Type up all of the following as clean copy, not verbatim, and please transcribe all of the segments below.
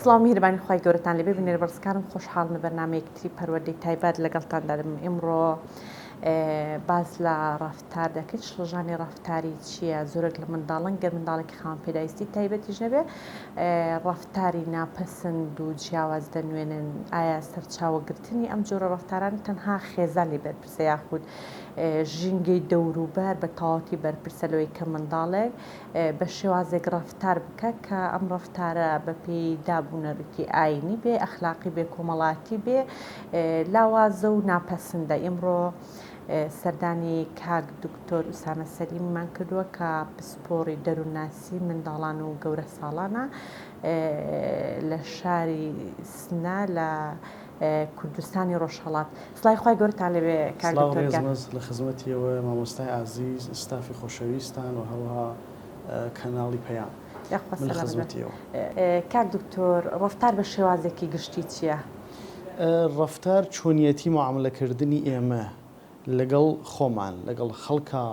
سڵاو میهرەبانی خوای گەورەتان لێبێ بینەرە بەڕێزەکانم خۆشحاڵم لە بەرنامەیەکی تری پەروەردەی تایبەت لەگەڵتاندا دەبم ئیمڕۆ باس لە ڕەفتار دەکەین شڵەژانی ڕەفتاری چییە زۆرێک لە منداڵان گەر منداڵێکی خاوەن پێداویستی تایبەتیش نەبێ ڕەفتاری ناپەسند و جیاواز دەنوێنن ئایا سەرچاوەگرتنی ئەم جۆرە ڕەفتاران تەنها خێزان لێ بەرپرسە یاخود ژینگەی دەوروبەر بە تەواوەتی بەرپرسە لەوەی کە منداڵێک بە شێوازێک ڕەفتار بکە کە ئەم ڕەفتارە بە پێی داب و نەریتی ئایینی بێ، ئەخلاقی بێ، کۆمەڵایەتی بێ، لاوازە و ناپەسندە. ئیمڕۆ سەردانی کاک دکتۆر ئوسامە سەلیمیمان کردووە کە پسپۆڕی دەروونناسی منداڵان و گەورەساڵانە لە شاری سنە لە کوردستانی ڕۆژهەڵات. سڵاوی خوای گەورەتان لێبێ کاک سڵاو دکتۆر گیان. ڕێزمەز لە خزمەتی ئێوە مامۆستای ئازیز ستافی خۆشەویستان و هەروەها کەناڵی پەیام. یاخوا من لە سەلامەت بن. خزمەتی ئێوە. کاک دکتۆر ڕەفتار بە شێوازێکی گشتی چییە؟ ڕەفتار چۆنیەتی معاملەکردنی ئێمە لەگەڵ خۆمان، لەگەڵ خەڵکا،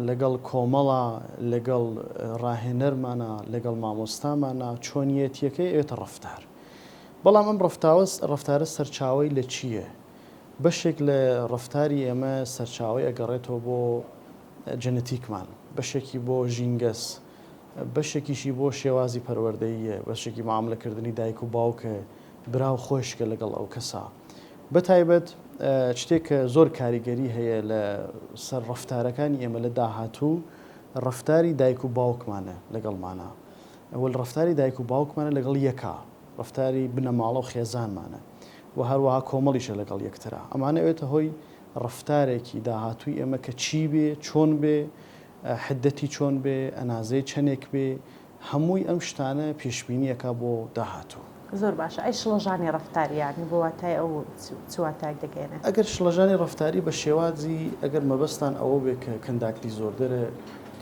لەگەڵ کۆمەڵا، لەگەڵ ڕاهێنەرمانا، لەگەڵ مامۆستامانا، چۆنیەتیەکەی ئەوێتە ڕەفتار. بەڵام ئەم ڕەفتارە سەرچاوەی لە چییە؟ بەشێک لە ڕەفتاری ئێمە سەرچاوەی ئەگەڕێتەوە بۆ جەنەتیکمان، بەشێکی بۆ ژینگەس، بەشێکیشی بۆ شێوازی پەروەردەییە، بەشێکی معاملەکردنی دایک و باوکە، برا و خۆشکە لەگەڵ ئەو کەسە. بە تایبەت شتێک کە زۆر کاریگەری هەیە لە سەر ڕەفتارەکانی ئێمە لە داهاتوو، ڕەفتاری دایک و باوکمانە لەگەڵمانا. وە ڕەفتاری دایک و باوکمانە لەگەڵ یەکا، ڕەفتاری بنەماڵە و خێزانمانە و هەروەها کۆمەڵیشە لەگەڵ یەکترا. ئەمانە ئەوێتە هۆی ڕەفتارێکی داهاتووی ئێمە کە چی بێ، چۆن بێ، حدەتی چۆن بێ، ئەنازەی چەنێک بێ، هەمووی ئەم شتانە پێشبینی ئەکا بۆ داهاتوو. زۆر باشە ئەی شڵەژانی ڕەفتاری یانی بۆ واتای ئەو چ واتایەک دەگەیەنێ؟ ئەگەر شڵەژانی ڕەفتاری بە شێوازی ئەگەر مەبەستان ئەوە بێ کە conduct disorder ە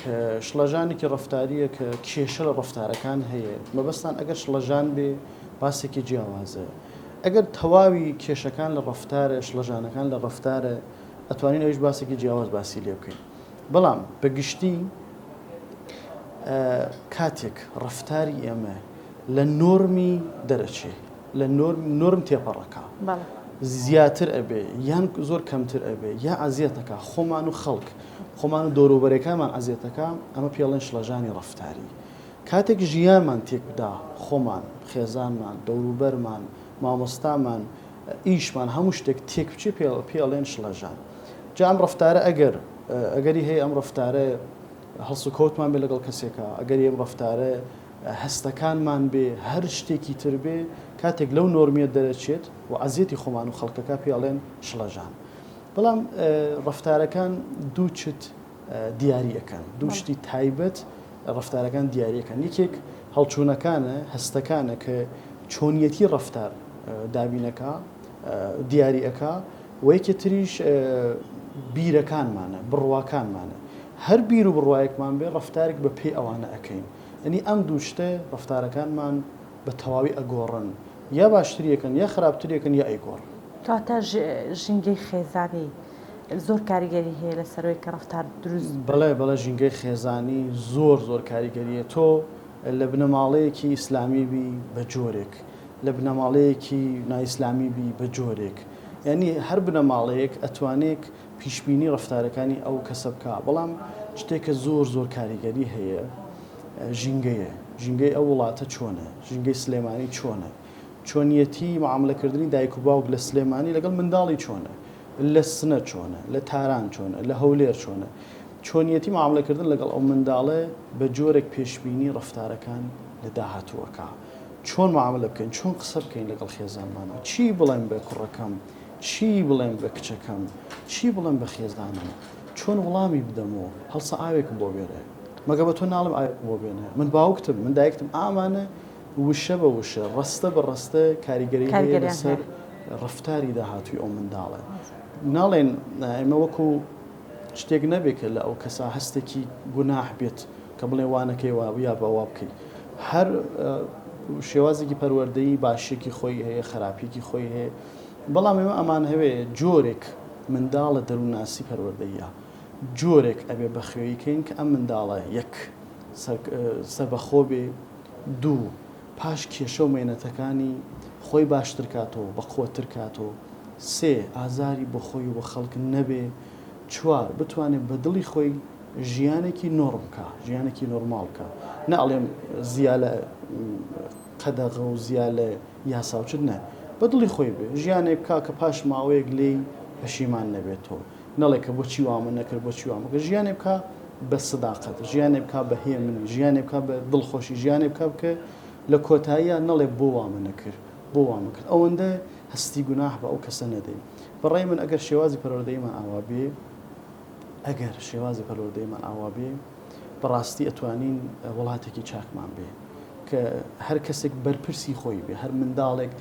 کە شڵەژانێکی ڕەفتارییە کە کێشە لە ڕەفتارەکان هەیە مەبەستان ئەگەر شڵەژان بێ باسێکی جیاوازە ئەگەر تەواوی کێشەکان لە ڕەفتارە شڵەژانەکان لە ڕەفتارە ئەتوانین ئەویش باسێکی جیاواز باسی لێ بکەین بەڵام بە گشتی کاتێک ڕەفتاری ئێمە لە نۆرمی دەرەچێ لە نۆرم تێپەڕەکە زیاتر ئەبێ یان زۆر کەمتر ئەبێ یا ئەزیەتەکە خۆمان و خەڵک خۆمان و دەوروبەرەکانمان ئەزیەتەکە ئەمە پێڵێن شڵەژانی ڕەفتاری کاتێک ژیانمان تێکدا خۆمان خێزانمان دەوروبەرمان مامۆستامان ئیشمان هەموو شتێک تێک بچێ پێڵێن شڵەژان جا ئەم ڕەفتارە ئەگەر ئەگەری هەیە ئەم ڕەفتارە هەڵسوکەوتمان بێ لەگەڵ کەسێکا ئەگەری ئەم ڕەفتارە هەستەکانمان بێ هەر شتێکی تر بێ کاتێک لەو نۆرمیە دەرەچێت و ئەزیەتی خۆمان و خەڵکەکە پێ ئەڵێن شڵەژان بەڵام ڕەفتارەکان دوو چت دیاری ئەکەن دوو شتی تایبەت ڕەفتارەکان دیاری ئەکەن یەکێک هەڵچوونەکانە هەستەکانە کە چۆنیەتی ڕەفتار دابینەکە دیاری ئەکا و یەکێ تریش بیرەکانمانە بڕواکانمانە هەر بیر و بڕوایەکمان بێ ڕەفتارێک بە پێی ئەوانە ئەکەین یەنی ئەم دوو شتە ڕەفتارەکانمان بە تەواوی ئەگۆڕن یا باشتری ئەکەن یا خراپتری ئەکەن یا ئەیگۆڕن. کەواتە ژینگەی خێزانی زۆر کاریگەری هەیە لەسەر ئەوەی کە ڕەفتار دروست بێت. بەڵێ بەڵێ ژینگەی خێزانی زۆر زۆر کاریگەریە تۆ لە بنەماڵەیەکی ئیسلامی بی بە جۆرێک لە بنەماڵەیەکی نائیسلامی بی بە جۆرێک یانی هەر بنەماڵەیەک ئەتوانێک پیشبینی ڕەفتارەکانی ئەو کەسە بکا بەڵام شتێک کە زۆر زۆر کاریگەری هەیە ژینگەیە ژینگەی ئەو وڵاتە چۆنە ژینگەی سلێمانی چۆنە چۆنیەتی معاملەکردنی دایک و باوک لە سلێمانی لەگەڵ منداڵی چۆنە لە سنە چۆنە لە تاران چۆنە لە هەولێر چۆنە چۆنیەتی معاملەکردن لەگەڵ ئەو منداڵێ بە جۆرێک پێشبینی ڕەفتارەکان لە داهاتووەکە چۆن معاملە بکەین چۆن قسە بکەین لەگەڵ خێزانمانە چی بڵێم بە کوڕەکەم چی بڵێم بە کچەکەم؟ چی بڵێم بە خێزانم؟ چۆن وڵامی بدەمەوە؟ هەڵسە ئاوێکم بۆ بێنە. مەگە بە تۆ ناڵێم ئاوێکم بۆ بێنە؟ من باوکتم، من دایکتم. ئامانە وشە بە وشە، ڕەستە بە ڕەستە کاریگەری هەیە لەسەر ڕەفتاری داهاتووی ئەو منداڵە. ناڵێن ئێمە وەکو شتێک نەبێ کە لە ئەو کەسە هەستێکی گوناح بێت کە بڵێ وا نەکەی وا یا بە وا بکەی. هەر شێوازێکی پەروەردەیی باشیەکی خۆی هەیە، خراپیەکی خۆی هەیە. بەڵام ئێمە ئەمانهەوێ جۆرێک منداڵە دەروونناسی پەروەردەییە جۆرێک ئەبێ بەخوێی کەین کە ئەم منداڵە یەک سەربەخۆ بێ دوو. پاش کێشە و مەینەتەکانی خۆی باشتر کاتەوە، بەقوەتتر کاتەوە. سێ، ئازاری بۆ خۆی و بۆ خەڵک نەبێ. چوار، بتوانێ بە دڵی خۆی ژیانێکی نۆڕم بکا، ژیانێکی نۆرماڵ بکا. نە ئەڵێم زیا لە قەدەغە و زیا لە یاسا و چت نە. بە دڵی خۆی بێ. ژیانێک بکا کە پاش ماوەیەک لێی پەشیمان نەبێتەوە. نەڵێ کە بۆچی وامە نەکرد، بۆچی وامە کرد. ژیانێ بکا بە سداقەت، ژیانێ بکا بە هێمنی، ژیانێ بکا بە دڵخۆشی، ژیانێ بکا کە لە کۆتاییا نەڵێ بۆ وامە نەکرد، بۆ وامە کرد. ئەوەندە هەستی گوناح بە ئەو کەسە نەدەین. بە ڕای من ئەگەر شێوازی پەروەردەییمان ئاوا بێ، ئەگەر شێوازی پەروەردەییمان ئاوا بێ، بە ڕاستی ئەتوانین وڵاتێکی چاکمان بێ کە هەر کەسێک بەرپرسی خۆی بێ، هەر منداڵێک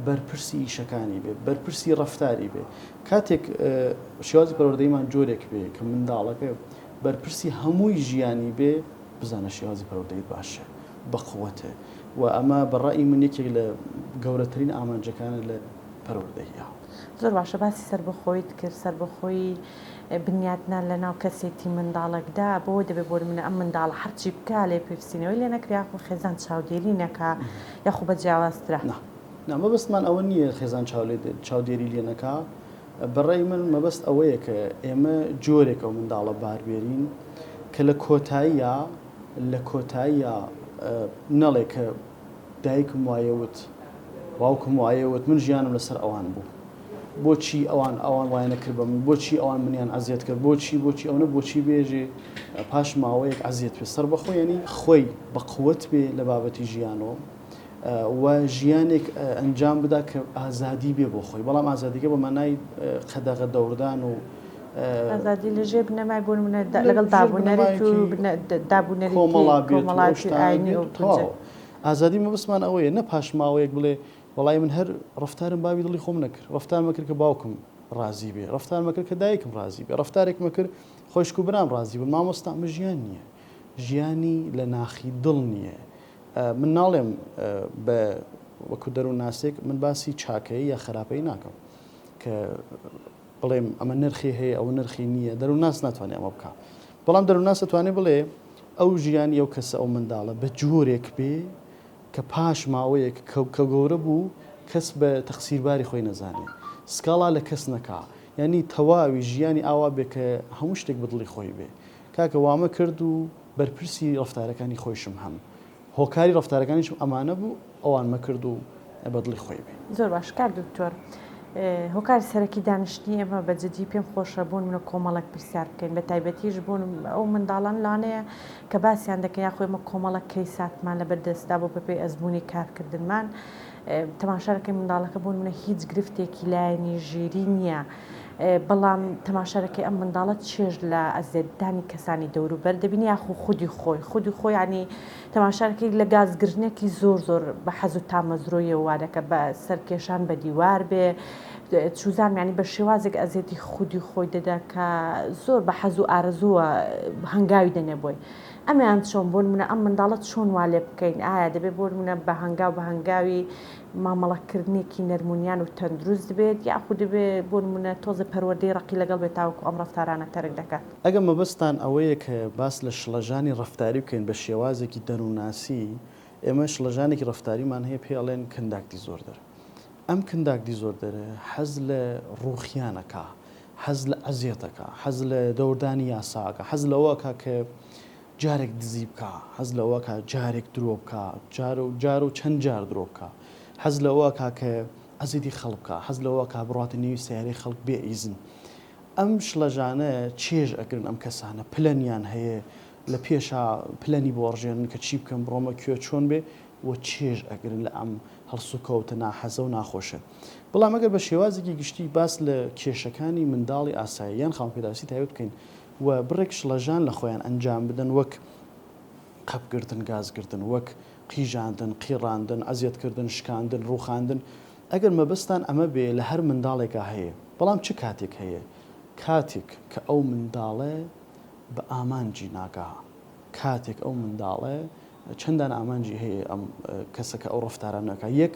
بەرپرسی ئیشەکانی بێ، بەرپرسی ڕەفتاری بێ. کاتێک شێوازی پەروەردەییمان جۆرێک بێ کە منداڵەکە بەرپرسی هەمووی ژیانی بێ، بزانە شێوازی پەروەردەییت باشە، بەقوەتە و ئەمە بە ڕەئی من یەکێک لە گەورەترین ئامانجەکانە لە پەروەردەییا. زۆر باشە باسی سەربەخۆیت کرد، سەربەخۆیی بنیاتنان لە ناو کەسێتی منداڵێکدا بەوە دەبێ بۆ نمونە ئەم منداڵە هەرچی بکا لێپرسینەوەی لێ نەکرێ یاخۆ خێزان چاودێری نەکا یاخۆ بە جیاوازترە؟ نا نا مەبەستمان ئەوە نییە خێزان چاودێری لێ نەکا، بە ڕای من مەبەست ئەوەیە کە ئێمە جۆرێک ئەو منداڵە بار بێرین کە لە کۆتاییا لە کۆتاییا نەڵێ کە دایکم وایە وت باوکم وایە وت من ژیانم لەسەر ئەوان بوو بۆچی ئەوان ئەوان وایە نەکرد بە من بۆچی ئەوان منیان ئەزیەت کرد بۆچی بۆچی ئەونە بۆچی بێژێ پاش ماوەیەک ئەزیەت پێ سەربەخۆ یعنی خۆی بە قوت بێ لە بابەتی ژیانەوە و ژیانێک ئەنجام بدا کە ئازادی بێ بۆ خۆی بەڵام ئازادیکە بە مانای قەدەغە دەوردان و ئازادی لە ژێر بنەمای بۆ نمونە لەگەڵ دابونەریت و دابونەریتی کۆمەڵاتی ئاینی و تەواو. ئازادی مەبەستمان ئەوەیە نە پاش ماوەیەک بڵێ وەڵای من هەر ڕەفتارم باوی دڵی خۆم نەکرد ڕەفتارمە کرد کە باوکم ڕازی بێ ڕەفتارمە کرد کە دایکم ڕازی بێ ڕەفتارێکمە کرد خۆشک و برام ڕازی بن مامۆستا ئەمە ژیان نییە ژیانی لە ناخی دڵ نییە من ناڵێم بە وەکو دەروونناسێک من باسی چاکەیی یا خراپەی ناکەم کە بڵێم ئەمە نرخی هەیە ئەوە نرخی نییە دەروونناس ناتوانێت ئەمە بکا بەڵام دەروونناس دەتوانێت بڵێ ئەو ژیانی ئەو کەسە ئەو منداڵە بە جۆرێک بێ کە پاش ماوەیەک کە گەورە بوو کەس بە تەقسیرباری خۆی نەزانێ سکاڵا لە کەس نەکا یانی تەواوی ژیانی ئاوا بێ کە هەموو شتێک بە دڵی خۆی بێ کاکە وامە کرد و بەرپرسی ڕەفتارەکانی خۆیشم هەم هۆکاری ڕەفتارەکانیشم ئەمانە بوو ئەوانمە کرد و بە دڵی خۆی بێ. زۆر باش کاک دکتۆر هۆکاری سەرەکی دانیشتنی ئێمە بە جدی پێم خۆشە بۆ نمونە کۆمەڵێک پرسیار بکەین بە تایبەتیش بۆ ئەو منداڵان لانەیە کە باسیان دەکەن یاخۆ ئێمە کۆمەڵێک کەیساتمان لەبەر دەستدا بۆ بەپێی ئەزموونی کارکردنمان تەماشا دەکەین منداڵەکە بۆ نمونە هیچ گرفتێکی لایەنی ژیری نییە بەڵام تەماشا دەکەی ئەم منداڵە چێژ لە ئەزیەتدانی کەسانی دەوروبەر دەبینی یاخو خودی خۆی خودی خۆی ینی تەماشا دەکەی لە گازگرنێکی زۆر زۆر بە حەز و تامەزرۆیەوە وا دەکە بە سەرکێشان بە دیوار بێ چوزانم یانی بە شێوازێک ئەزیەتی خودی خۆی دەدا کە زۆر بە حەز و ئارەزووە هەنگاوی دەنێ بۆی ئەمیان چۆن بۆ نمونە ئەم منداڵە چۆن وا لێ بکەین ئایا دەبێ بۆ نمونە بە هەنگاو بە هەنگاوی مامەڵەکردنێکی نەرمونیان و تەندروست بێت یاخود دەبێ بۆ نمونە تۆزێ پەروەردەی ڕەقی لەگەڵ بێت تاوەکو ئەم ڕەفتارانە تەرک دەکات. ئەگەر مەبەستتان ئەوەیە کە باس لە شڵەژانی ڕەفتاری بکەین بە شێوازێکی دەروونناسی، ئێمە شڵەژانێکی ڕەفتاریمان هەیە پێی ئەڵێن conduct disorder. ئەم conduct disorder ە حەز لە ڕووخیان ئەکا، حەز لە ئەزیەت ئەکا، حەز لە دەوردانی یاسا ئەکا، حەز لەوە ئەکا کە جارێک دزی بکا، حەز لەوە ئەکا جارێک درۆ بکا، جار و جار و چەند جار درۆ بکا، حەز لەوە ئەکا کە ئەزیەتی خەڵک بکا، حەز لەوە ئەکا بڕواتە نێوی سەیارەی خەڵک بێ ئیزن. ئەم شڵەژانە چێژ ئەگرن ئەم کەسانە پلەنیان هەیە لە پێشا پلەنی بۆ ئەڕژێنن کە چی بکەم بڕۆمە کوێ چۆن بێ و چێژ ئەگرن لە ئەم هەڵسوکەوتە ناحەزە و ناخۆشە بەڵام ئەگەر بە شێوازێکی گشتی باس لە کێشەکانی منداڵی ئاسایی یان خاوەن پێداویستی تایبەت بکەین و بڕێک شڵەژان لە خۆیان ئەنجام بدەن وەک قەپگرتن گازگرتن وەک قیژاندن قیڕاندن ئەزیەتکردن شکاندن ڕووخاندن ئەگەر مەبەستتان ئەمە بێ لە هەر منداڵێکا هەیە، بەڵام چ کاتێک هەیە؟ کاتێک کە ئەو منداڵە بە ئامانجی ناگا، کاتێک ئەو منداڵە چەندان ئامانجی هەیە ئەم کەسە کە ئەو ڕەفتارانە ئەکا، یەک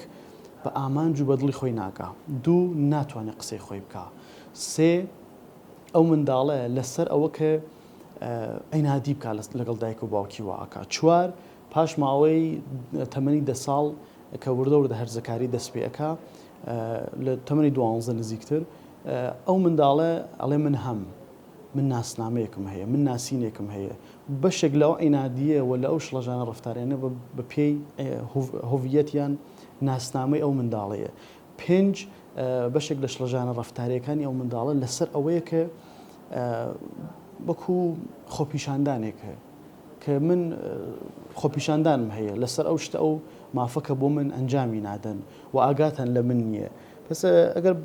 بە ئامانج و بە دڵی خۆی ناگا، دوو ناتوانێ قسەی خۆی بکا، سێ ئەو منداڵە لەسەر ئەوە کە عینادی بکا لەگەڵ دایک و باوکی وا ئەکا، چوار. پاش ماوەی تەمەنی دە ساڵ کە وردە وردە هەرزەکاری دەست پێ ئەکا لە تەمەنی دوانزە نزیکتر ئەو منداڵە ئەڵێ من هەم من ناسنامەیەکم هەیە من ناسینێکم هەیە بەشێک لەو عینادیە و لە ئەو شڵەژانە ڕەفتاریانە بە پێی هویەت یان ناسنامەی ئەو منداڵەیە پێنج بەشێک لە شڵەژانە ڕەفتاریەکانی ئەو منداڵە لەسەر ئەوەیە کە وەکو خۆپیشاندانێک هەیە کە من خۆپیشاندانم هەیە لەسەر ئەو شتە ئەو مافە کە بۆ من ئەنجامی نادەن و ئاگاتان لە من نییە پس ئەگەر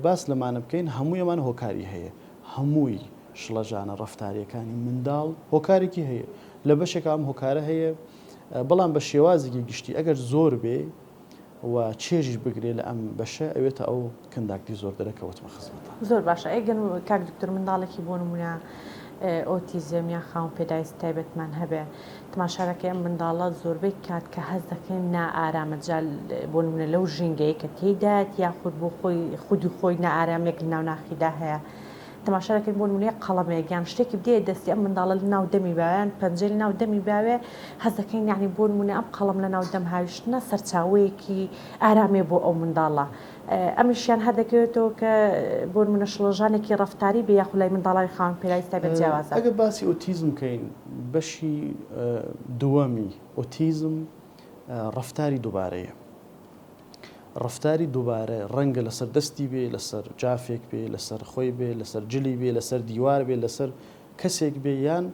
باس لەمانە بکەین هەمووی ئەمانە هۆکاری هەیە هەمووی شڵەژانە ڕەفتاریەکانی منداڵ هۆکارێکی هەیە لە بەشێک ئەم هۆکارە هەیە بەڵام بە شێوازێکی گشتی ئەگەر زۆر بێ و چێژیش بگرێ لە ئەم بەشە ئەوێتە ئەو conduct disorder ە کە وتمە خزمەتان. زۆر باشە ئەگەر کاک دکتۆر منداڵێکی بۆ نمونە ئۆتیزم یان خاوەن پێداویستی تایبەتمان هەبێ تماشا دەکەی ئەم منداڵە زۆربەی کات کە هەست دەکەین نائارامە جا بۆ نمونە لەو ژینگەیە کە تێیدایەت یاخود بۆ خۆی خودی خۆی نائارامیەک لە ناو ناخیدا هەیە تەماشا دەکەین بۆ نمونە یەک قەڵەمێک یان شتێکی بدەیە دەستی ئەم منداڵە لە ناو دەمی باوێ یان پەنجەی لە ناو دەمی باوێ هەست دەکەین یانی بۆ نمونە ئەم قەڵەم لە ناو دەم هاویشتنە سەرچاوەیەکی ئارامیە بۆ ئەو منداڵە ئەمیشیان هەر دەکەوێتەوە کە بۆ نمونە شڵەژانێکی ڕەفتاری بێ یاخود لای منداڵانی خاوەن پێداویستی تایبەت جیاوازە. ئەگەر باسی ئۆتیزم کەین بەشی دووەمی ئۆتیزم ڕەفتاری دووبارەیە. ڕەفتاری دووبارە ڕەنگە لەسەر دەستی بێ، لەسەر جافێک بێ، لەسەر خۆی بێ، لەسەر جلی بێ، لەسەر دیوار بێ، لەسەر کەسێک بێ یان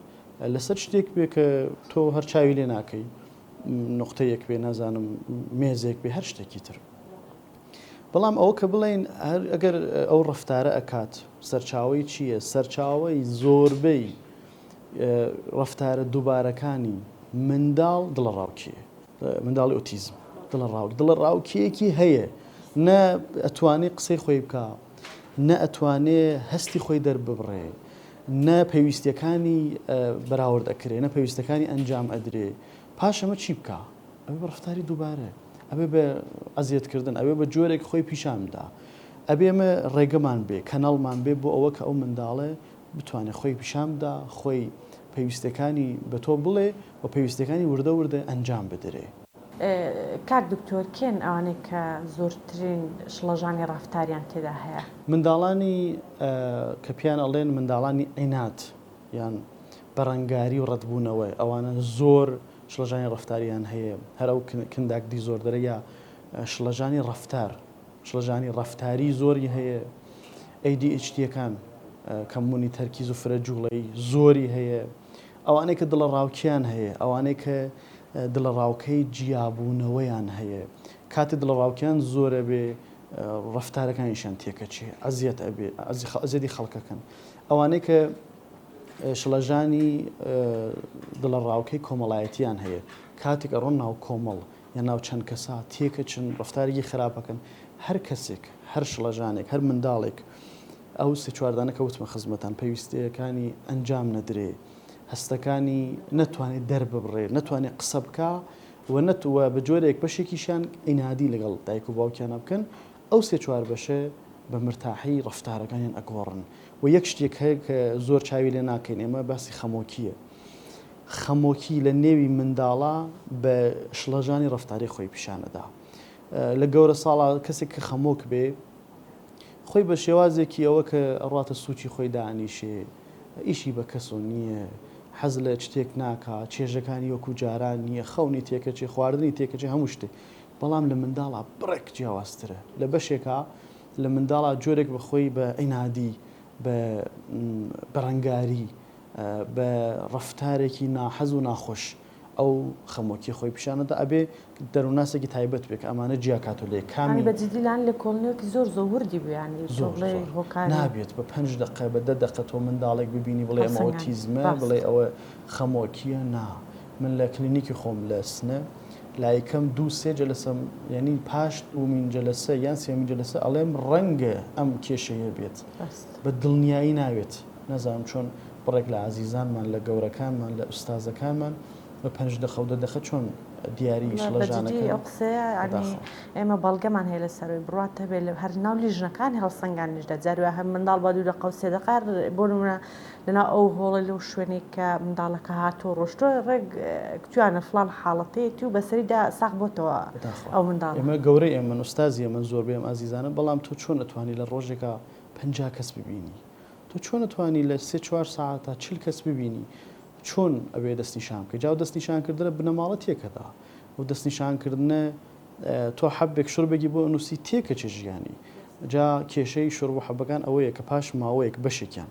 لەسەر شتێک بێ کە تۆ هەر چاوی لێ ناکەی نوقتەیەک بێ نازانم مێزێک بێ هەر شتێکی تر. بەڵام ئەوە کە بڵێین هەر ئەگەر ئەو ڕەفتارە ئەکات سەرچاوەی چییە؟ سەرچاوەی زۆربەی ڕەفتارە دووبارەکانی منداڵ دڵەڕاوکێیە. منداڵی ئۆتیزم دڵەڕاوک دڵەڕاوکێیەکی هەیە نە ئەتوانێ قسەی خۆی بکا نە ئەتوانێ هەستی خۆی دەرببڕێ نە پێویستیەکانی بەراورد ئەکرێ نە پێویستەکانی ئەنجام ئەدرێ پاش ئەمە چی بکا ئەبێ بە ڕەفتاری دووبارە ئەبێ بە ئەزیەتکردن ئەبێ بە جۆرێک خۆی پیشان بدا ئەبێ ئێمە ڕێگەمان بێ کەنەڵمان بێ بۆ ئەوە کە ئەو منداڵێ بتوانێ خۆی پیشان بدا خۆی پێویستەکانی بە تۆ بڵێ و پێویستیەکانی وردە وردە ئەنجام بدرێ. کاک دکتۆر کێن ئەوانەی کە زۆرترین شڵەژانی ڕەفتاریان تێدا هەیە؟ منداڵانی کە پێیان ئەڵێن منداڵانی عیناد یان بەرەنگاری و ڕەتبوونەوە ئەوانە زۆر شڵەژانی ڕەفتاریان هەیە هەر ئەو conduct disorder ە یا شڵەژانی ڕەفتار شڵەژانی ڕەفتاری زۆری هەیە ADHD یەکان کەمبوونی تەرکیز و فرە جوڵەی زۆری هەیە ئەوانەی کە دڵەڕاوکێیان هەیە، ئەوانەی کە دڵەڕاوکێی جیابوونەوەیان هەیە، کاتێ دڵەڕاوکێیان زۆر ئەبێ ڕەفتارەکانیشیان تێکەچێ، ئەزیەت ئەبێ، ئەزیەتی خەڵکەکەن. ئەوانەی کە شڵەژانی دڵەڕاوکێی کۆمەڵایەتییان هەیە، کاتێک ئەڕۆن ناو کۆمەڵ یان ناو چەند کەسا تێکەچن، ڕەفتارێکی خراپ ئەکەن. هەر کەسێک، هەر شڵەژانێک، هەر منداڵێک ئەو سێ چواردانە کە وتمە خزمەتان پێویستیەکانی ئەنجام نەدرێ هەستەکانی نەتوانێت دەرببڕێ نەتوانێت قسە بکا و نەتوە بە جۆرێک بەشێکیشیان عینادی لەگەڵ دایک و باوکیانە بکەن ئەو سێ چوار بەشە بە مرتاحی ڕەفتارەکانیان ئەگۆڕن و یەک شتێک هەیە کە زۆر چاوی لێ ناکەین ئێمە باسی خەمۆکییە خەمۆکی لە نێوی منداڵا بە شڵەژانی ڕەفتاری خۆی پیشانەدا لە گەورە ساڵا کەسێک کە خەمۆک بێ خۆی بە شێوازێکی ئەوە کە ئەڕواتە سوچی خۆی دائەنیشێ، ئیشی بە کەسۆ نییە، حەز لە شتێک ناکا، چێژەکانی وەکوو جاران نییە، خەونی تێکەچێ، خواردنی تێکەچێ، هەموو شتێ. بەڵام لە منداڵا بڕێک جیاوازترە. لە بەشێکا لە منداڵا جۆرێک بە خۆی بە عینادی، بە بەرەنگاری، بە ڕەفتارێکی ناحەز و ناخۆش ئەو خەمۆکیە خۆی پیشان ئەدا ئەبێ دەروونناسێکی تایبەت بێ کە ئەمانە جیا کاتۆ لێ کامی بە جدی لان لێکۆڵینەوەکی زۆر زۆر وردی بوو یانی تۆ زۆر بڵێی زۆر هۆکاری نابێت بە پەنج دەقە بە دە دەقە تۆ منداڵێک ببینی بڵێ ئەمە هەڵسەنگاندن ئۆتیزمە ڕاست بڵێ ئەوە خەمۆکیە نا من لە کلینیکی خۆم لە سنە لایکەم دوو سێ جەلەسەم یانی پاش دوومین جەلەسە یان سێمین جەلەسە ئەڵێم ڕەنگە ئەم کێشەیە بێت ڕاست بە دڵنیایی ناوێت نازانم چۆن بڕێک لە ئازیزانمان لە گەورەکانمان لە ئوستازەکانمان. بە پەنج دەقە و دە دەقە چۆن دیاری بە جدی شڵەژانەکەن ئەو قسەیە یانی بەداخەوە. ئێمە بەڵگەمان هەیە لەسەرەوەی بڕوات هەبێ لە هەر ناو لیژنەکانی هەڵسەنگاندنیشدا جاری وا هەر منداڵ بە دوو دەقە و سێ دەقە هەر بۆ نمونە لەناو ئەو هۆڵەی لەو شوێنەی کە منداڵەکە هاتووە ڕۆشتووە ڕێک کتویانە فڵان حاڵەتەیەتی و بەسەریدا ساغ بۆتەوە بەداخەوە ئەو منداڵە. ئێمە گەورەی ئێمەن ئوستازی ئێمەن زۆربەی ئەم ئازیزانە بەڵام تۆ چۆن ئەتوانی لە ڕۆژێکا 50 کەس ببینی تۆ چۆن ئەتوانی لە سێ چوار سەعاتا 40 کەس ببینی چۆن ئەبێ دەستنیشان بکەی جا ئەو دەستنیشانکردنە بنەماڵە تێکەدا ئەو دەستنیشانکردنە تۆ حەبێک شوربێکی بۆ ئەنووسی تێکەچێ ژیانی جا کێشەی شورب و حەبەکان ئەوەیە کە پاش ماوەیەک بەشێکیان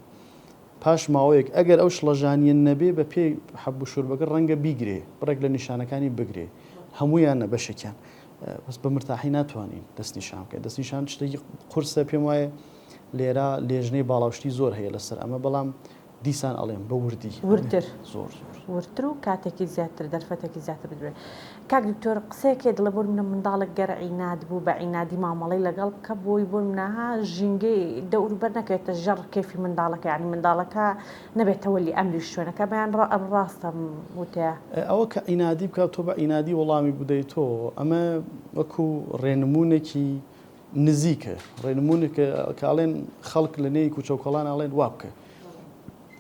پاش ماوەیەک ئەگەر ئەو شڵەژانیە نەبێ بە پێی حەب و شوربەکە ڕەنگە بیگرێ بڕێک لە نیشانەکانی بگرێ هەمویان نە بەشێکیان بەس بە مرتاحی ناتوانین دەستنیشان بکەین دەستنیشان شتێکی قورسە پێم وایە لێرە لێژنەی باڵاوشتی زۆر هەیە لەسەر ئەمە بەڵام دیسان ئەڵێم بە وردی وردتر زۆر زۆر وردتر و کاتێکی زیاتر دەرفەتێکی زیاتر بدرێت کاک دکتۆر قسەیەک هەیە دەڵێ بۆ نمونە منداڵێک گەر عیناد بوو بە عینادی مامەڵەی لەگەڵ بکە بۆی بۆ نمونە ها ژینگەی دەوروبەر نەکەوێتە ژێڕ کەیفی منداڵەکە یانی منداڵەکە نەبێتە وەلی ئەمری شوێنەکە بەیان ڕا ئەم ڕاستە ئەم وتەیە؟ ئەوە کە عینادی بکا تۆ بە عینادی وەڵامی بدەیتەوە ئەمە وەکو ڕێنمونێکی نزیکە ڕێنمونێکە کە ئەڵێن خەڵک لە نێی کوچە و کۆڵان ئەڵێن وا بکە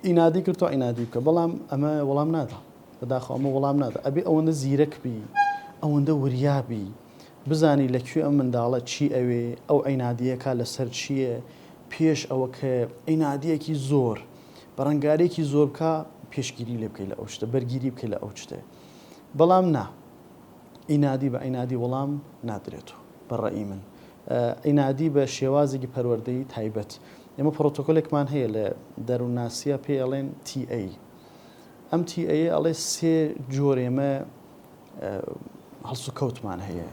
ئینادی کرد تۆ عینادی بکە بەڵام ئەمە وەڵام نادا بەداخەوە ئەمە وەڵام نادا ئەبێ ئەوەندە زیرەک بی ئەوەندە وریا بی بزانی لە کوێ ئەم منداڵە چی ئەوێ ئەو عینادیەکە لەسەر چییە پێش ئەوە کە عینادیەکی زۆر بەڕەنگارێکی زۆر بکە پێشگیری لێ بکەی لە ئەو شتە بەرگیری بکەی لە ئەو شتە بەڵام نا عینادی بە عینادی وەڵام نادرێتەوە بە ڕەئی من عینادی بە شێوازێکی پەروەردەیی تایبەت ئێمە پرۆتۆکۆلێکمان هەیە لە دەروونناسیە پێی ئەڵێن TA ئەم TA ئەڵێ سێ جۆر ئێمە هەڵسوکەوتمان هەیە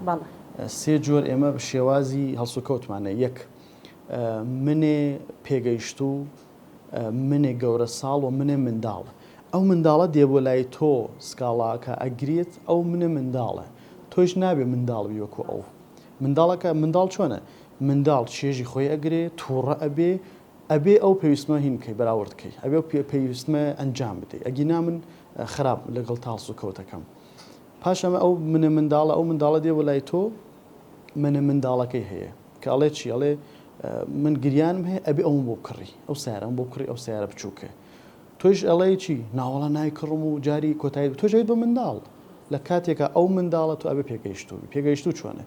سێ جۆر ئێمە شێوازی هەڵسوکەوتمان هەیە یەک منێ پێگەیشتوو منێ گەورە ساڵ و منێ منداڵ ئەو منداڵە دێ بۆ لای تۆ سکاڵاکە ئەگریت ئەو منە منداڵە تۆیش نابێ منداڵ بی وەکو ئەو منداڵەکە منداڵ چۆنە منداڵ چێژی خۆی ئەگرێ تووڕە ئەبێ ئەبێ ئەو پێویستمە هین بکەی بەراورد کەی ئەبێ ئەو پێویستمە ئەنجام بدەی ئەگینا من خراپ لەگەڵ تاڵس و کەوتەکەم پاش ئەمە ئەو منە منداڵە ئەو منداڵە دێ بۆ لای تۆ منە منداڵەکەی هەیە کە ئەڵێ چی ئەڵێ من گریانم هەیە ئەبێ ئەوم بۆ بکڕی ئەو سیارەم بۆ بکڕی ئەو سیارە بچووکە تۆیش ئەڵێی چی ناوەڵا نایکڕم و جاری کۆتایی تۆش ئەبیت بە منداڵ لە کاتێکا ئەو منداڵە تۆ ئەبێ پێگەیشتوو بی پێگەیشتوو چۆنە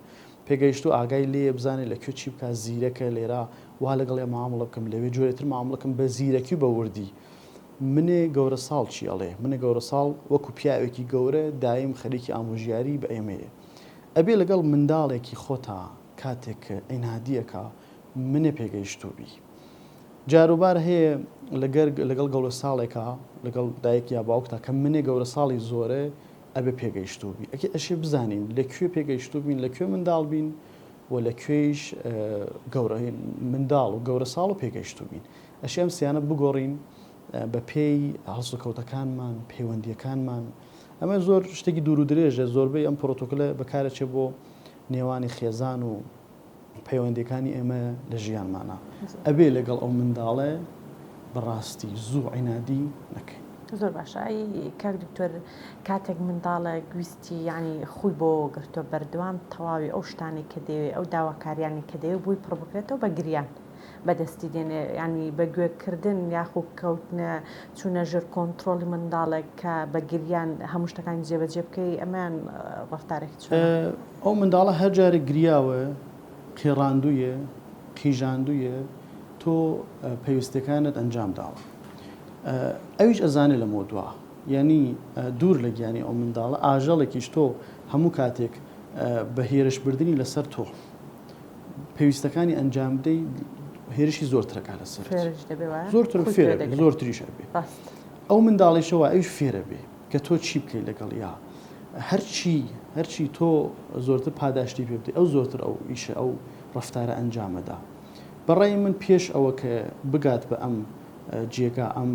پێگەیشتوو ئاگای لێیە بزانێ لە کوێ چی بکا زیرەکە لێرە وا لەگەڵیا معامڵە بکەم لەوێ جۆرێ تر معامڵە کەم بە زیرەکی و بە وردی منێ گەورە ساڵ چی ئەڵێ منێ گەورە ساڵ وەکو پیاوێکی گەورە دایم خەریکی ئامۆژیاری بە ئێمەیە ئەبێ لەگەڵ منداڵێکی خۆتا کاتێک کە عینادیەکا منێ پێگەیشتوو بی جاروبار هەیە لەگەر لەگەڵ گەورە ساڵێکا لەگەڵ دایک یا باوکتا کە منێ گەورە ساڵی زۆرە ئەبێ پێگەیشتوو بی ئەکێ ئەشێ بزانین لە کوێ پێگەیشتوو بین لە کوێ منداڵ بین و لە کوێیش گەورە منداڵ و گەورە ساڵ و پێگەیشتوو بین ئەشێ ئەم سیانە بگۆڕین بە پێی هەڵسوکەوتەکانمان پەیوەندیەکانمان ئەمە زۆر شتێکی دوور و درێژە زۆربەی ئەم پرۆتۆکلە بەکارەچێ بۆ نێوانی خێزان و پەیوەندیەکانی ئێمە لە ژیانمانا ئەبێ لەگەڵ ئەو منداڵە بەڕاستی زوو عینادی نەکەین. زۆر باشە ئەی کاک دکتۆر کاتێک منداڵێک ویستی یانی خوی بۆ گرتوە بەردەوام تەواوی ئەو شتانەی کە دەیەوێ ئەو داواکاریانەی کە دەیەوێ بۆی پڕ بکرێتەوە بە گریان بەدەستی دێنێ یانی بە گوێ کردن یاخو کەوتنە چوونە ژێر کۆنتڕۆڵی منداڵێک کە بە گریان هەموو شتەکانی جێبەجێ بکەی ئەمەیان ڕەفتارێکی چۆنە؟ ئەو منداڵە هەر جارێک گریاوە، قیڕاندوویە، قیژاندوویە، تۆ پێویستیەکانت ئەنجام داوە. ئەویش ئەزانێ لەمەودوا. یانی دوور لە گیانی ئەو منداڵە، ئاژەڵێکیش تۆ هەموو کاتێک بە هێرشبردنی لەسەر تۆ پێویستەکانی ئەنجام بدەی هێرشی زۆرترەکە لەسەرت. فێرش دەبێ وایە؟ زۆرتر خوی فێرە پێ بێ، دەگرێ. زۆرتریش ئەبێ. ڕاست. ئەو منداڵیشە وا ئەویش فێرە بێ کە تۆ چی بکەی لەگەڵیا. هەرچی هەرچی تۆ زۆرتر پاداشتی پێ بدەی ئەو زۆرتر ئەو ئیشە ئەو ڕەفتارە ئەنجامەدا. بە ڕای من پێش ئەوە کە بگات بە ئەم جێگا ئەم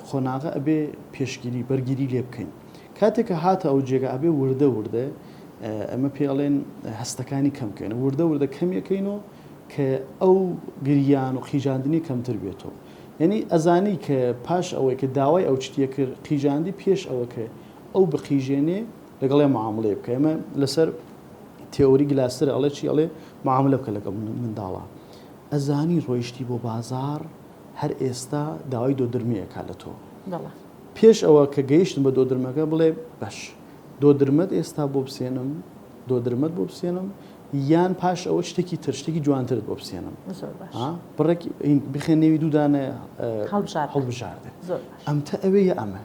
قۆناغە ئەبێ پێشگیری بەرگیری لێ بکەین. کاتێک کە هاتە ئەو جێگا ئەبێ وردە وردە ئەمە پێ ئەڵێن هەستەکانی کەم کەین وردە وردە کەمیەکەینەوە کە ئەو گریان و قیژاندنی کەمتر بێتەوە. یانی ئەزانی کە پاش ئەوەی کە داوای ئەو چتیە کرد قیژاندی پێش ئەوە کە. ئەو بقیژێنێ لەگەڵێ معاملەیە بکە ئێمە لەسەر تێئۆری گلاسەر ئەڵێ چی ئەڵێ معاملە بکە لەگەڵ منداڵا ئەزانی ڕۆیشتی بۆ بازاڕ هەر ئێستا داوای دۆدرمێ ئەکا لە تۆ پێش ئەوە کە گەیشتن بە دۆدرمەکە بڵێ بەش دۆدرمەت ئێستا بۆ بسێنم دۆدرمەت بۆ بسێنم یان پاش ئەوە شتێکی تر شتێکی جوانترت بۆ بسێنم بڕێک بخێن نێوی دوودانە هەڵبژاردە ئەمتە ئەوێ یا ئەمە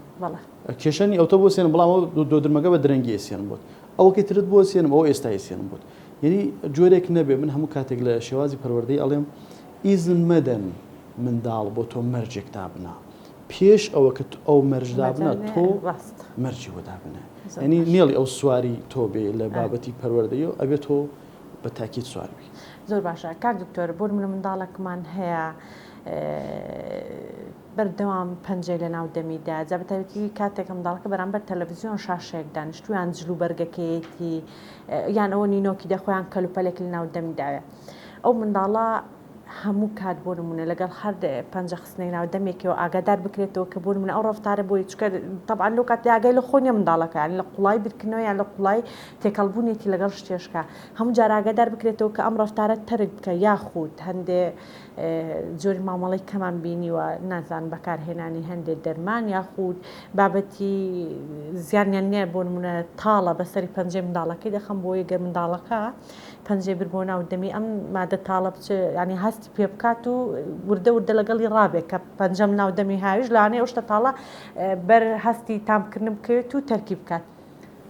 کێشە نی ئەوتە بۆ سێنم بەڵام ئەو دۆدرمەکە بە درەنگی ئەسێنم بۆت ئەوەکەی ترت بۆ سێنم ئەوە ئێستا ئەسێنم بۆت یعنی جۆرێک نەبێ من هەموو کاتێک لە شێوازی پەروەردەی ئەڵێم ئیزن مەدەن منداڵ بۆ تۆ مەرجێک دابنا پێش ئەوە کە ئەو مەرج دابنا تۆ مەرجی بۆ دابنە یعنی نێڵی ئەو سواری تۆ بێ لە بابەتی پەروەردەی و ئەبێ تۆ بە تاکید سوار بی. زۆر باشە کاک دکتۆر بۆ نمونە منداڵێکمان هەیە بەردەوام پەنجەی لە ناو دەمیدا جا بەتایبەتی کاتێک منداڵەکە بەرامبەر تەلەڤزیۆن شاشەیەک دانیشتوو یان جل و بەرگەکەیەتی یان ئەوە نینۆکی دەخۆیان کەلوپەلێک لە ناو دەمیداوێ ئەو منداڵە هەموو کات بۆ نمونە لەگەڵ هەر پەنجە خستنەی ناو دەمێکەوە ئاگادار بکرێتەوە کە بۆ نمونە ئەو ڕەفتارە بۆی چکە طبعا لەو کات ئاگای لە خۆ نیە منداڵەکە یان لە قوڵای بیرکردنەوە یان لە قوڵای تێکەڵبوونێکی لەگەڵ شتێشکە هەموو جار ئاگادار بکرێتەوە کە ئەم ڕەفتارە تەرک بکە یاخود هەندێ جۆری مامەڵەی کەمان بینیوە نازانم بەکارهێنانی هەندێک دەرمان یاخود بابەتی زیانیان نییە بۆ نمونە تاڵە بەسەری پەنجەی منداڵەکەی دەخەم بۆیە گەر منداڵەکە پەنجەی بر بۆ ناو دەمی ئەم مادە تاڵە بچ ینی هەستی پێ بکات و وردە وردە لەگەڵی ڕابێت کە پەنجەم ناو دەمی هاویش لەوانەیە ئەو شتە تاڵە بەر هەستی تامکردن بکەوێت و تەرکی بکات.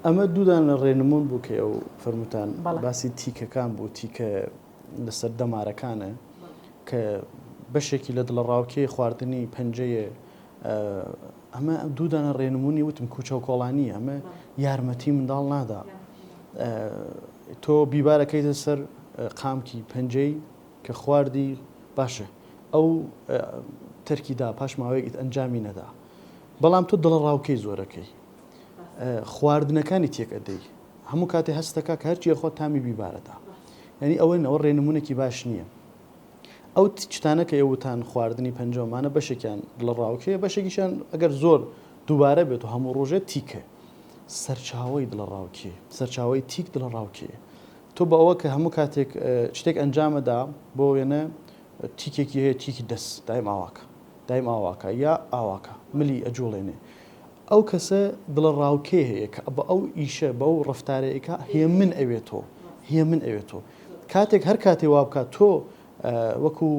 ئەمە دوودانە ڕێنموون بوو کە ئەو فەرمووتان باسی تیکەکان بوو تیکە لەسەر دەمارەکانە کە بەشێکی لە دڵەڕاوکێ خواردنی پەنجەیە ئەمە دوودانە ڕێنمونی وتم کوچە و کۆڵانی ئەمە یارمەتی منداڵ نادا تۆ بیبارەکەیتە سەر قامکی پەنجەی کە خواردی باشە ئەو تەرکی دا پاش ماوەیەک ئەنجامی نەدا بەڵام تۆ دڵەڕاوکەی زۆرەکەی خواردنەکانی تێک ئەدەی هەموو کاتێ هەست دەکا کە هەرچی ئەخوا تامی بیبارەدا یعنی ئەوە ئەوە ڕێنمونێکی باش نییە ئەو شتانە کە ئێوتان خواردنی پەنجەمانە بەشێکیان دڵەڕاوکێ بەشێکیشان ئەگەر زۆر دووبارە بێت و هەموو ڕۆژێ تیکە سەرچاوەی دڵەڕاوکێ سەرچاوەی تیک دڵەڕاوکێ تۆ بە ئەوە کە هەموو کاتێک شتێک ئەنجامەدا بۆ وێنە تیکێکی هەیە تیکی دەست دایم ئاواکە دایم ئاواکە یا ئاواکە ملی ئەجوڵێنێ ئەو کەسە دڵەڕاوکێ هەیە کە بە ئەو ئیشە بە ئەو ڕەفتارە ئەیکا هێمن ئەوێتۆ هێمن ئەوێتۆ کاتێک هەر کاتێ وا بکات تۆ وەکو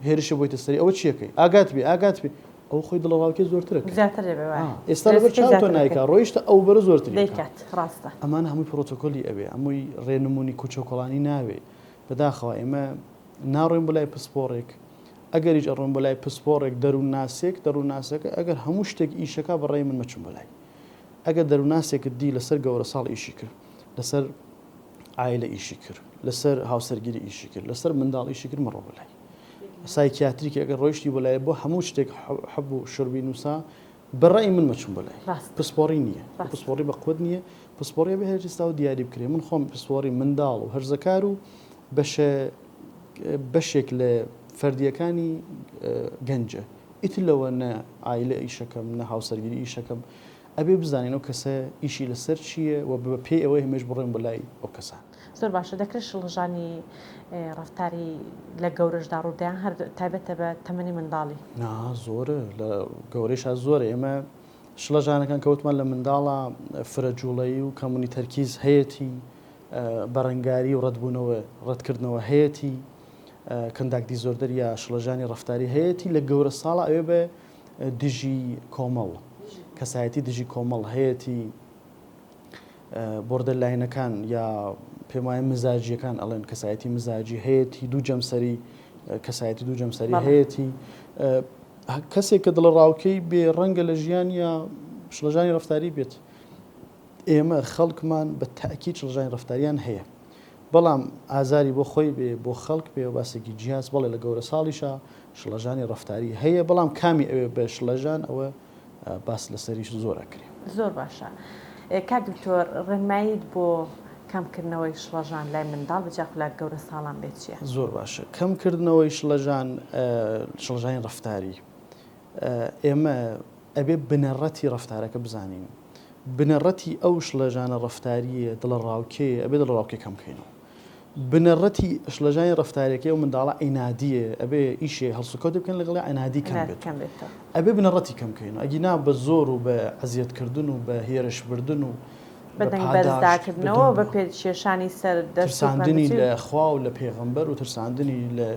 هێرشە بۆیتە سەری ئەوە چیەکەی ئاگات بێ ئاگات بێ ئەو خۆی دڵەڕاوکێ زۆرترە زیاتر دەبێ وایە ئێستا لەبەر چاو تۆ نایکا ڕۆیشتە ئەو بەرە زۆرتری دەیکات ڕاستە ئەمانە هەمووی پرۆتۆکۆلی ئەوێ هەمووی ڕێنمونی کوچە و کۆڵانی ناوێ بەداخەوە ئێمە ناڕۆین بۆ لای پسپۆڕێک ئەگەریش ئەڕۆن بۆ لای پسپۆڕێک دەروونناسێک، دەروونناسەکە ئەگەر هەموو شتێک ئیشەکا بە ڕای من مەچن بۆ لای. ئەگەر دەروونناسێکت دی لەسەر گەورەساڵ ئیشی کرد، لەسەر عایلە ئیشی کرد، لەسەر هاوسەرگیری ئیشی کرد، لەسەر منداڵ ئیشی کرد مەڕۆ بۆ لای. سایکیاتریکی ئەگەر ڕۆیشتی بۆ لای بۆ هەموو شتێک حەب و شربی نووسا بە ڕای من مەچن بۆ لای. پسپۆڕی نییە. پسپۆڕی بە قوت نییە. پسپۆڕی ئەبێ هەر ئێستا و دیاری بکرێ. من خۆم پسپۆڕی منداڵ و هەرزەکار و بەشە بەشێک لە فەردییەکانی گەنجە ئیتر لەوە نە عایلە ئیشەکەم نە هاوسەرگیری ئیشەکەم ئەبێ بزانین ئەو کەسە ئیشی لەسەر چییە و بە پێی ئەوەی هەمێش بڕۆین بۆ لای ئەو کەسە. زۆر باشە دەکرێت شڵەژانی ڕەفتاری لە گەورەشدا ڕووبدا یان هەر تایبەتە بە تەمەنی منداڵی؟ نا زۆرە لە گەورەیشا زۆرە ئێمە شڵەژانەکان کە وتمان لە منداڵا فرە جوڵەیی و کەمونی تەرکیز هەیەتی بەرەنگاری و ڕەتبوونەوە، ڕەتکردنەوە هەیەتی، conduct disorder یا شڵەژانی ڕەفتاری هەیەتی، لە گەورە ساڵا ئەوێ بە دژی کۆمەڵ، کەسایەتی دژی کۆمەڵ هەیەتی، borderline ەکان یا پێم وایە مزاجیەکان ئەڵێن کەسایەتی مزاجی هەیەتی، دوو جەمسەری کەسایەتی دوو جەمسەری هەیەتی. کەسێک کە دڵەڕاوکێی بێ ڕەنگە لە ژیان یا شڵەژانی ڕەفتاری بێت. ئێمە خەڵکمان بە تەئکید شڵەژانی ڕەفتاریان هەیە بەڵام ئازاری بۆ خۆی بێ بۆ خەڵک بێ باسێکی جیاس بەڵێ لە گەورە ساڵیشا شڵەژانی ڕەفتاری هەیە بەڵام کامی ئەوێ بە شڵەژان ئەوە باس لەسەریش زۆر ئەکرێ. زۆر باشە کاک دکتۆر ڕێنماییت بۆ کەم کردنەوەی شڵەژان لای منداڵ بە جا خولات گەورە ساڵان بێت چیە؟ زۆر باشە کەم کردنەوەی شڵەژان شڵەژانی ڕەفتاری ئێمە ئەبێ بنەڕەتی ڕەفتارەکە بزانین. بنەڕەتی ئەو شڵەژانە ڕەفتارییە دڵەڕاوکێیە، ئەبێ دڵەڕاوکێ کەم کەینەوە. بنەڕەتی شڵەژانی ڕەفتاریەکەی ئەو منداڵە عینادییە، ئەبێ ئیشێ هەڵسوکەوتێ بکەن لەگەڵی عینادی کەم بێتەوە. ئەبێ بنەڕەتی کەم کەینەوە. ئەگینا بە زۆر و بە ئەزیەتکردن و بە هێرشبردن و بە دەنگ بەرزداکردنەوە و بە پێ کێشانی سەر دەست و ترساندنی لە خوا و لە پێغەمبەر و ترساندنی لە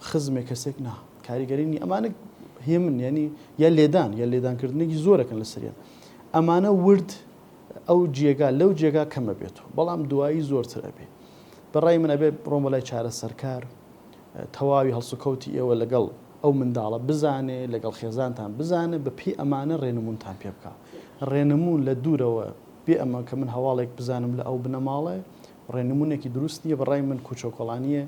خزمێک کەسێک نا کاریگەری نیە. ئەمانە هێمن یانی یا لێدان یا لێدانکردنێکی زۆرەکەن لەسەریان. ئەمانە ورد ئەو جێگا لەو جێگا کەمە بێتەوە بەڵام دوایی زۆرتر ئەبێ. بە ڕای من ئەبێ بڕۆن بۆ لای چارەسەرکار تەواوی هەڵسوکەوتی ئێوە لەگەڵ ئەو منداڵە بزانێ لەگەڵ خێزانتان بزانێ بە پێی ئەمانە ڕێنمونتان پێ بکا. ڕێنمون لە دوورەوە بێ ئەمە کە من هەواڵێک بزانم لە ئەو بنەماڵە ڕێنمونێکی دروست نییە بە ڕای من کوچەوکۆڵانییە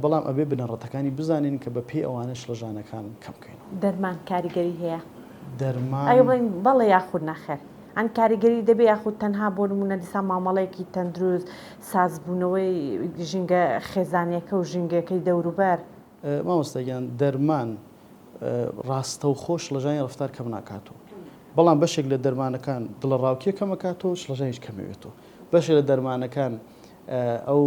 بەڵام ئەبێ بنەڕەتەکانی بزانین کە بە پێی ئەوانە شڵەژانەکان کەم بکەینەوە. دەرمان کاریگەری هەیە؟ دەرمان. ئەگەر بڵێین بەڵێ یاخود نەخێر ئەن کاریگەری دەبێ یاخود تەنها بۆ نموونە دیسان مامەڵەیەکی تەندروست، سازبوونەوەی ژینگە خێزانیەکە و ژینگەکەی دەوروبەر؟ مامۆستا گیان دەرمان ڕاستەوخۆ شڵەژانی ڕەفتار کەم ناکاتەوە بەڵام بەشێک لە دەرمانەکان دڵەڕاوکێ کەمەکاتەوە شڵەژانیش کەمەوێتەوە بەشێک لە دەرمانەکان ئەو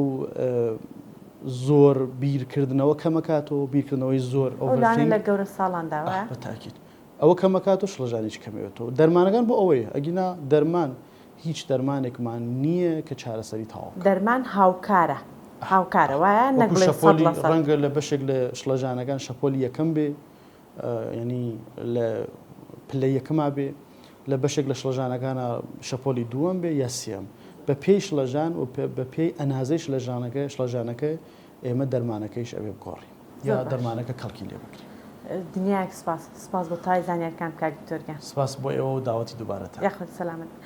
زۆر بیرکردنەوە کەمەکاتەوە بیرکردنەوەی زۆر ئەو لە گەورە ساڵاندا بە تاکید ئەوە کەمەکاتەوە شڵەژانیش کەمەوێتەوە دەرمانەکان بۆ ئەوەیە ئەگینا دەرمان هیچ دەرمانێکمان نییە کە چارەسەری تەواو بکات. دەرمان هاوکارە هاوکارە وایە نەک وەکو بڵێی سەد شەپۆلی لە سەد. ڕەنگە لە بەشێک لە شڵەژانەکان شەپۆلی یەکەم بێ یانی لە پلەی یەکەما بێ لە بەشێک لە شڵەژانەکانا شەپۆلی دووەم بێ یا سێیەم بە پێی شڵەژان و بە پێی ئەنازەی شلەژانەکە شڵەژانەکە ئێمە دەرمانەکەیش ئەبێ بگۆڕین یا زۆر باش. دەرمانەکە کەڵکی لێ بگرین. دنیایەک سپاس. سپاس بۆ تەواوی زانیاریەکانت کاک دکتۆر گیان. سپاس بۆ ئێوە و داوەتی دووبارەتان. یاخود سەلامەت بن.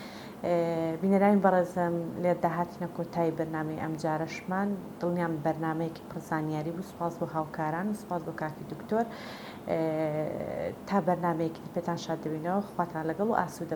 بینەرانی بەڕێزم لێردا هاتینە کۆتایی بەرنامەی ئەمجارەشمان دڵنیام بەرنامەیەکی پڕ زانیاری بوو سپاس بۆ هاوکاران و سپاس بۆ کاکی دکتۆر تا بەرنامەیەکی دی پێتان شاد دەبینەوە خواتان لەگەڵ و ئاسوودە.